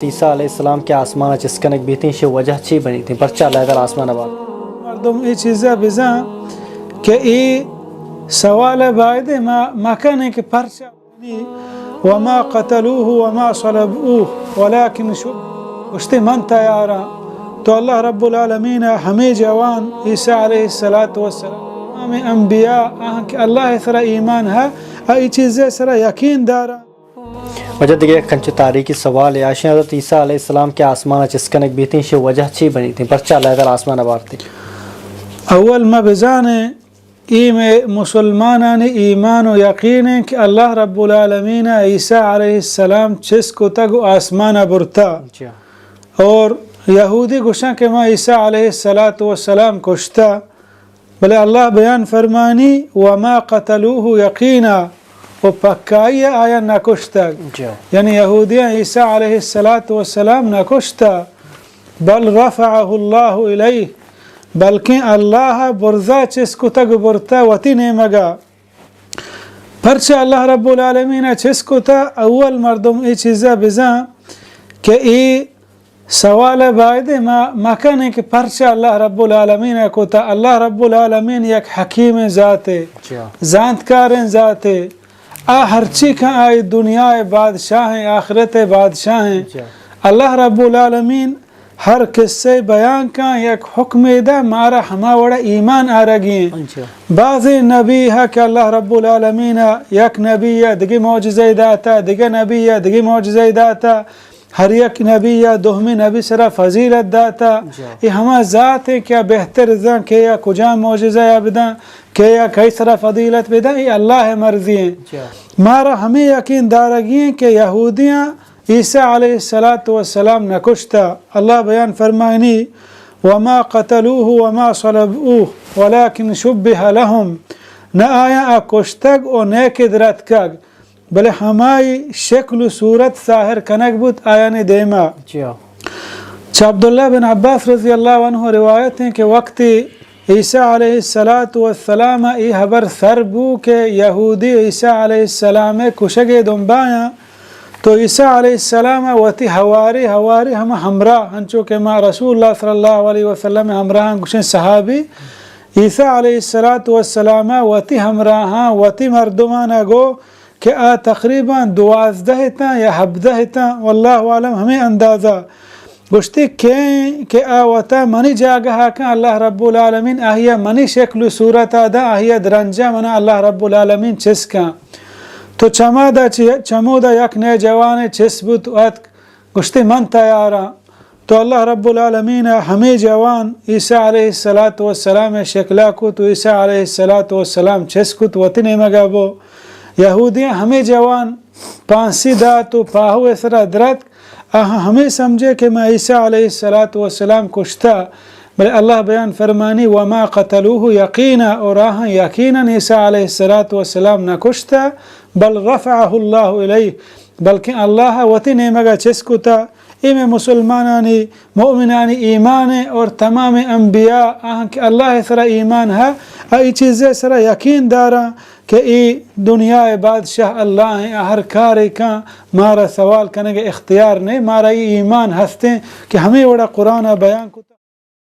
عیسیٰ علیہ السلام کہ آسمان ءَ چست کنگ بیتیں، شے وجہ چی بنیتیں؟ پرچا اللہ تعالیٰ آسمان ءَ بارت؟ مردم اے چیز ءَ بزاں کہ اے سوال ءَ بائد ما مکنیں کہ پرچا وما قتلوه وما صلبوه ولكن شبه، گوشتے من تیاراں۔ تو اللہ رب العالمین ءَ ہمے جوان عیسیٰ علیہ الصلوۃ والسلام، تمام انبیاء آہاں کہ اللہ ءِ سرا ایمان ہا، آ اے چیز ءِ سرا یقین داراں۔ واجہ دگہ یک انچو تاریخی سوالے، آشیں حضرت عیسیٰ علیہ السلام کہ آسمان ءَ چست کنگ بیتیں، شے وجہ چی بنیتیں؟ پرچا اللہ تعالیٰ آسمان ءَ بارتیں؟ اول ما بزانیں، اے مئے مسلمانانی ایمان و یقین ایں کہ اللہ رب العالمین ءَ عیسیٰ علیہ السلام چست کتگ و آسمان ءَ برتا۔ جی۔ اور یہودی گوشاں کہ ما عیسیٰ علیہ الصلوۃ والسلام کشتا۔ بلے اللہ بیان فرمانی، وما قتلوه یقینا، و پکائی ءَ آیاں نہ کشتگ۔ جی۔ یعنی یہودیاں عیسیٰ علیہ الصلوۃ والسلام نہ کشتا، بل رفعه اللہ الیہ، بلکیں اللہ ءَ برزا چست کتگ و برتا وتی نیمگا۔ پرچا اللہ رب العالمین ءَ چست کتا؟ اول مردم اے چیز ءَ بزاں کہ اے سوال ءَ بائد ما مکنیں کہ پرچا اللہ رب العالمین ءَ کتا۔ اللہ رب العالمین یک حکیمیں ذاتے، جی۔ زانتکاریں ذاتے۔ آ ہرچی کن آئی دنیا ءِ بادشاہ ایں، آخرت ءِ بادشاہ ایں۔ جی۔ اللہ رب العالمین ہر قصہ بیان کن، یک حکمے دا، مارا ہما وڑا ایمان آرگی ایں۔ جی۔ بعضیں نبی ہا کہ اللہ رب العالمین ءَ یک نبی ءَ دگہ معجزہ داتا، دگہ نبی ءَ دگہ معجزہ داتا، ہر یک نبی یا دومی نبی سرا فضیلت داتا۔ جی۔ اے ہما ذات ایں کہ آ بہتر زان کہ یا کجام معجزہ یا بداں، کہ یا کئی سرا فضیلت بداں، اے اللہ ءِ مرضی ایں۔ جی۔ مارا ہمے یقین دارگی ایں کہ یہودیاں عیسیٰ علیہ الصلوۃ والسلام نہ کشتا۔ اللہ بیان فرمائنی، وما قتلوه وما صلبوه ولكن شبه لهم، نہ آیاں آ کشتگ و نہ کہ درتکگ، بلے ہمائی شکل و صورت ظاہر کنگ بوت آیانی دیما۔ جی ہاں۔ چہ عبداللہ بن عباس رضی اللہ عنہ روایت ایں کہ وقتی عیسیٰ علیہ الصلوۃ والسلام ءَ اے ہبر سر بو کہ یہودی عیسیٰ علیہ السلام ءِ کشگ ءِ دنبایاں، تو عیسیٰ علیہ السلام ءَ وتی ہواری، ہواری ہما ہمراہ، انچو کہ ما رسول اللہ صلی اللہ علیہ وسلم ءِ ہمراہاں گوشیں صحابی، عیسیٰ علیہ الصلوۃ والسلام ءَ وتی ہمراہاں، وتی مردماں ءَ گو کہ آ تقریباً دوازدہ اتاں یا ہبدہ اتاں، واللہ اعلم ہمے اندازہ۔ گوشتی، کئے کہ آ وتا منی جاگہ ءَ کن، اللہ رب العالمین آہیا منی شکل و صورت ءَ داں، آہیا درنجا منا اللہ رب العالمین چست کن۔ تو چمادا چہ، چمودا یک نئے جوانے چست بوت و اتک، گوشتی، من تیاراں۔ تو اللہ رب العالمین ءَ ہمے جوان عیسیٰ علیہ الصلوۃ والسلام ءِ شکلا کت و عیسیٰ علیہ الصلوۃ والسلام چست کت، وتی نیمگا بو۔ یہودیاں ہمے جوان پانسی دات و پاہو ءِ سرا درتک۔ آہاں ہمے سمجھے کہ ما عیسیٰ علیہ الصلوۃ والسلام کشتا، بلے اللہ بیان فرمانی، وما قتلوه یقینا، اور آہاں یقیناً عیسیٰ علیہ الصلوۃ والسلام نہ کشتا، بل رفعه اللہ الیہ، بلکہ اللہ ءَ وتی نیمگا چست کتا۔ اے مئے مسلمانانی، مؤمنانی ایمان ایں اور تمام انبیاء آہاں کہ اللہ ءِ سرا ایمان ہا، آ اے چیز ءِ سرا یقین داراں کہ اے دنیا ءِ بادشاہ اللہ ایں، آ ہر کارے کن، مارا سوال کنگ ءِ اختیار نئے، مارا اے ایمان ہستیں کہ ہمے وڑا قرآن ءَ بیان کت۔